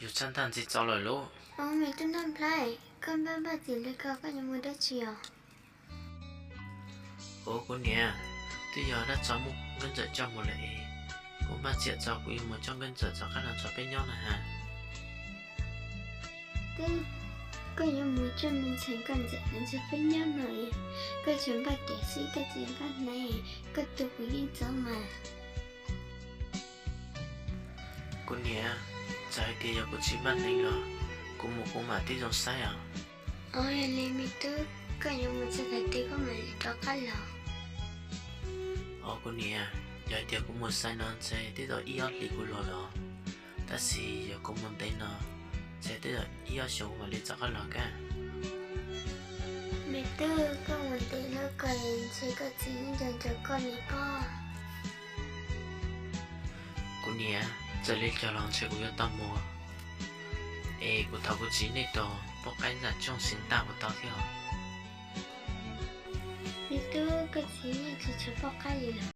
Yus txhaj ntaj ntxiv txo lawm lauj. Au, me tub Naj Nplhaib, koj npaj npaj txiv li ko koj yuav mus dab tsi os? Ua kuv niam, twb yog dab tso muab Nkauj Ntxawm coj mus lawm es kuv npaj txiav txog kuv yuav mus coj Nkauj Ntxawm rov qab los nrog peb nyob no ha. Twb, koj yuav mus coj me ntxhais Nkauj Ntxawm los nrog peb nyob no es koj tsuas npaj kev xwb koj tsis npaj hneev, koj tu kuv yeej txaus mas. Kuv niam, txawm hais tias yog kuv tsis npaj hneev los kuv mus kuv mam tib zoo saib os. Ua li me tub, koj yuav mus txog thaum twg koj mam li rov qab los? Os kuv niam, yog hais tias kuv mus saib no ntshe twb tau ib ob hlis kuv los lawm, tab sis yog kuv mus ntev no ntshe twb tau ib ob xyoos mam li rov qab los kab. Me tub, koj mus ntev lawm koj ntshe koj txiv yeej nco nco koj li pob. Kuv niam, txawm li cas los ntshe kuv yuav tau mus, es kuv thov kuv txiv nej tus poj qaib Zam Tsooj xiv ntaj kuv tau thiab os. Me tub, koj txiv yeej tsis tshuav poj qaib li lawm.